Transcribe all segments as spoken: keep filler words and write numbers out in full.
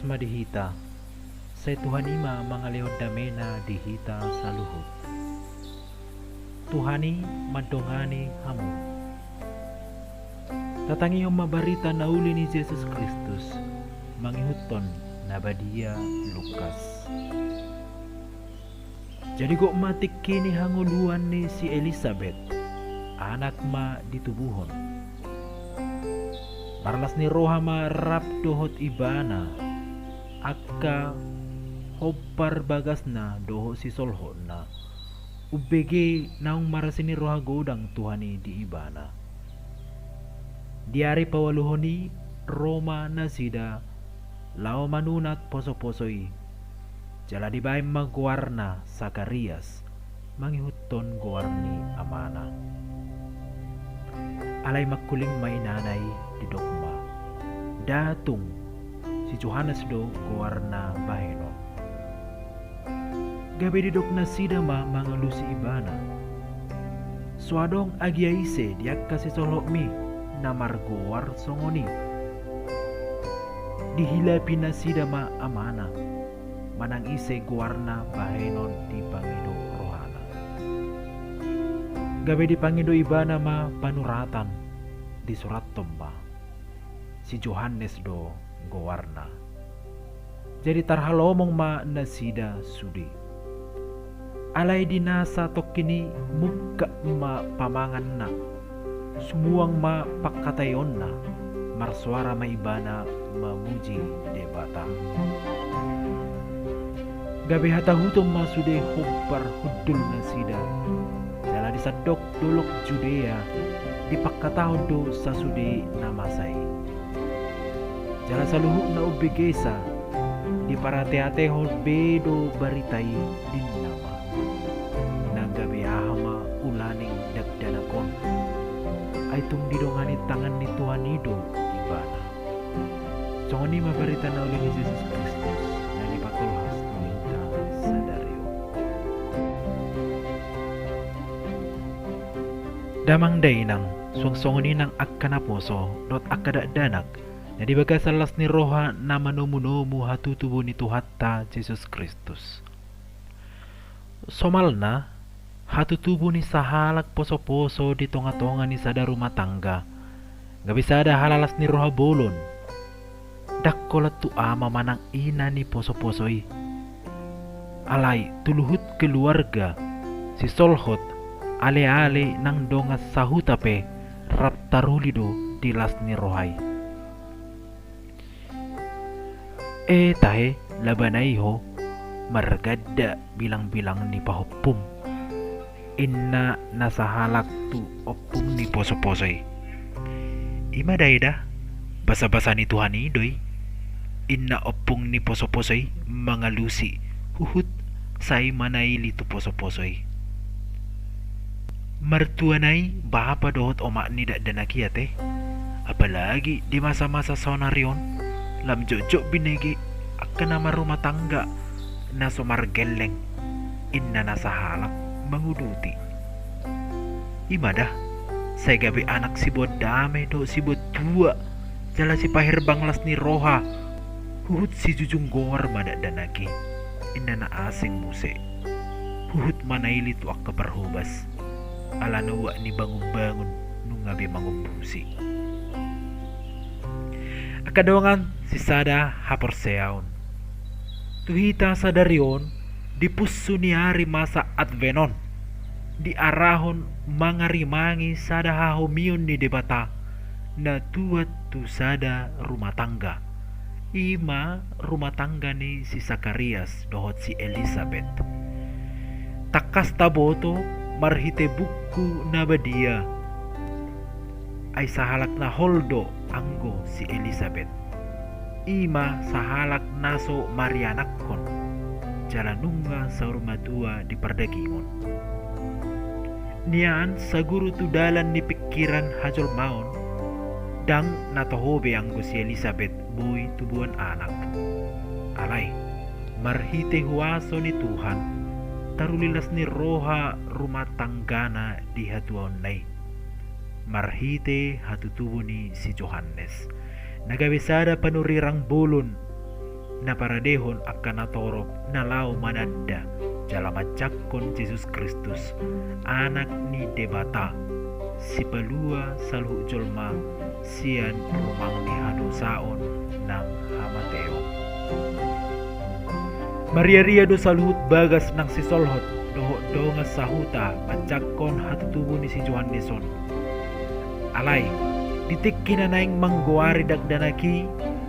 ma di hita, sai Tuhan i ma mangalehon damena di hita saluhut. Tuhan i mandongani hamu. Tatangihon ma barita na uli ni Jesus Kristus mangihuthon na badia Lukas. Jadi gok ma tingki ni hangoluan ni si Elisabet, anak ma ditubuhon. Marlas ni roha ma rap dohot ibana angka hombar bagasna dohot sisolhotna, umbege naung marasi ni roha godang Tuhan i di ibana. Di ari paualuhon i ro ma nasida laho manunat posoposo i. Jala dibaen ma goarna Sakarias, mangihuthon goar ni amana. Alai mangkuling ma inana i, didok ma, "Nda tung, si Johannes do goarna bahenon." Gabe didok nasida ma mangalusi ibana, "So adong agia ise di angka sisolhotmi na margoar songon i." Dihilapi nasida ma amana, manang ise goarna bahenon dipangido rohana. Gabe dipangido ibana ma panuratan, disurathon ma, "Si Johannes do goarna." Jadi tarhalomong ma nasida sude. Alai di na satongkin i mungkap ma pamanganna, sumuang ma pangkataionna, marsoara ma ibana mamuji Debata. Gabe hatahuton ma sude hombar hundul nasida, jala di sandok dolok Judea dipangkatahon do sasude na masa i. Jala saluhutna umbegesa diparateatehon be do barita i, ninna ma, "Na gabe aha ma ulaning dakdanak on? Ai tung didongani tangan ni Tuhan i do ibana." Songon i ma barita na uli ni Jesus Kristus na dipatolhas tu hita sadari on. Damang dainang, suang songon i nang angka naposo dohot angka dakdanak na di bagasan las ni roha na manomunomu hatutubu ni Tuhanta Jesus Kristus. Somalna, hatutubu ni sahalak posoposo di tongatonga ni sada rumah tangga gabe sada halalas ni roha bolon. Ndang holan tu ama manang ina ni posoposo i, alai tu luhut keluarga, sisolhot, aleale nang dongan sahuta pe rap taruli do di las ni roha i. E tahe, labana i ho, marganda bilangbilang ni pahompum, inna na sahalak tu ompung ni posoposo i. I ma da, eda, basabasa ni Tuhan i do i, inna ompung ni posoposo i mangalusi huhut sai manaili tu posoposo i. Martuana i bapa dohot omak ni dakdanak i ate. Apalagi di masamasa saonari on, lam jotjot binege angka na marrumah tangga na so margelleng, inna na sahalak manguduti. I ma da, sai gabe anak siboan dame dohot siboan tua, jala sipaherbang las ni roha, huhut sijujung goar ma dakdanak i, inna na asing muse, huhut manaili tu angka parhobas, ala na uak ni bangunbangun nunga be mangombusi. Angka dongan sisada haporseaon, tu hita sadari on, di punsu ni ari masa Advent on, diarahon mangarimangi sada hahomion ni Debata na tuat tu sada rumah tangga, i ma rumah tangga ni si Sakarias dohot si Elisabet. Tangkas taboto marhite buku na badia, ai sahalak na hol do anggo si Elisabet. I ma sahalak na so marianakhon, jala nunga saur matua di pardagingon. Nian saguru tu dalan ni pingkiran hajolmaon, ndang na toho be anggo si Elisabet boi tubuan anak. Alai, marhite huaso ni Tuhan, taruli las ni roha rumah tanggana di hatuaonna i, marhite hatutubu ni si Johannes, na gabe sada panurirang bolon, na paradehon angka natorop na laho mananda jala manjangkon Jesus Kristus, Anak ni Debata, Sipalua saluhut jolma sian rumang ni hadosaon nang hamateon. Mariaria do saluhut bagas nang sisolhot dohot dongan sahuta manjangkon hatutubu ni si Johannes on. Alai, di tingki na naeng manggoari dakdanak i,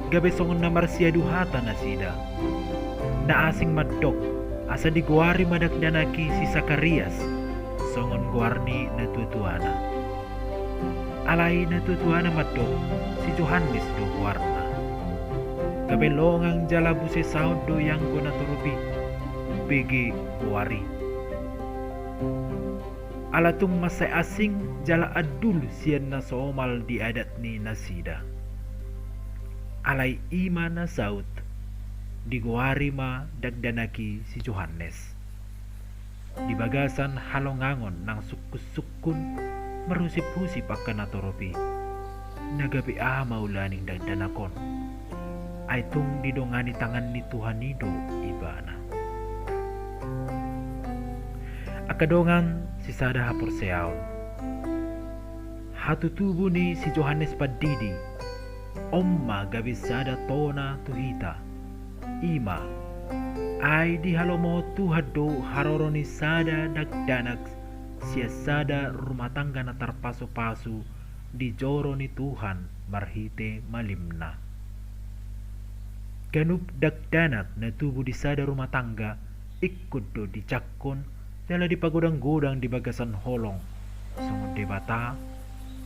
gabe songon na marsiadu hata nasida. Na asing mandok, asa digoari ma dakdanak i si Sakarias, songon goar ni natuatuana. Alai natuatuana mandok, si Johannes do goarna. Gabe longang jala busesaon do ianggo natorop i umbege goar i. Ala tung mansai asing jala andul sian na so omal di adat ni nasida. Alai i ma na saut, digoari ma dakdanak i si Johannes. Di bagasan halongangon nang sungkunsungkun marhusiphusip angka natorop i. Na gabe aha ma ulaning dakdanak on? Ai tung didongani tangan ni Tuhan i do ibana. Angka dongan sisada haporseaon, hatutubu ni si Johannes Pandidi on ma gabe sada tona tu hita. I ma, ai dihalomohon Tuhan do haroro ni sada dakdanak sian sada rumah tangga na tarpasupasu di joro ni Tuhan marhite malimna. Ganup dakdanak na tubu di sada rumah tangga ingkon do dijangkon jala dipagodanggodang di bagasan holong, songon Debata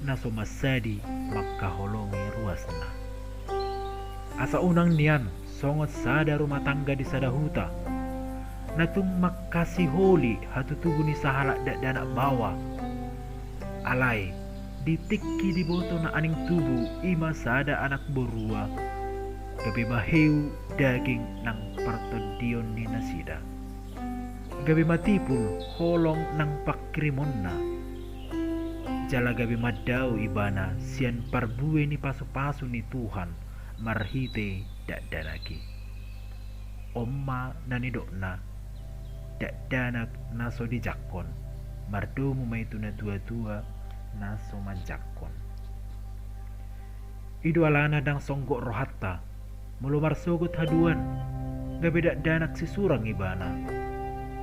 na so mansadi mangkaholongi ruasna. Asa unang nian songon sada rumah tangga di sada huta, na tung mangkasiholi hatutubu ni sahalak dakdanak baoa. Alai, di tingki diboto na aning tubu i ma sada anak borua, gabe maheu daging nang partondion ni nasida. Gabe matipul holong nang pangkirimonna. Jala gabe mandao ibana sian parbue ni pasupasu ni Tuhan marhite dakdanak i. On ma na nidokna, dakdanak na so dijangkon, mardomu ma i tu natuatua na so manjangkon. I do alana ndang songgop rohanta, molo marsogot haduan, gabe dakdanak sisurang ibana.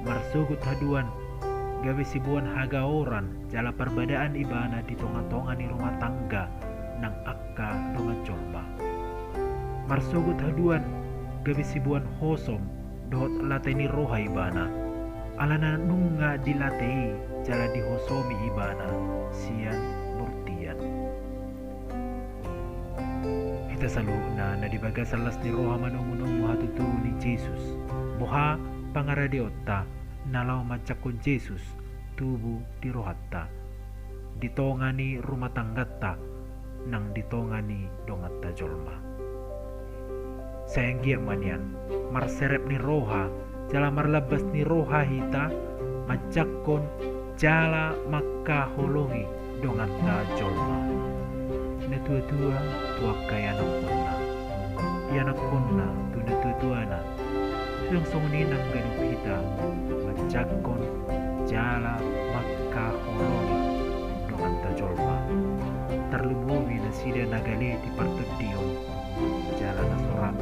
Marsogot haduan, gabe siboan hagaoran jala parbadaan ibana di tongatonga ni rumah tangga nang angka dongan jolma. Marsogot haduan, gabe siboan hosom dohot late ni roha ibana, alana nunga dilatei jala dihosomi ibana sian bortian. Hita saluhutna na di bagasan las ni roha manomunomu hatutubu ni Jesus, boha pangaradeonta na laho manjangkon Jesus tubu di rohanta, di tonga ni rumah tangganta, nang di tonga ni donganta jolma. Sai anggiat ma nian marserep ni roha jala marlambas ni roha hita manjangkon jala mangkaholongi donganta jolma. Natuatua tu angka ianakkonna, ianakkonna tu natuatuana, suang songon i nang ganup hita manjangkon jala mangkaholongi donganta jolma, tarlumobi nasida na gale di partondion jala na so rap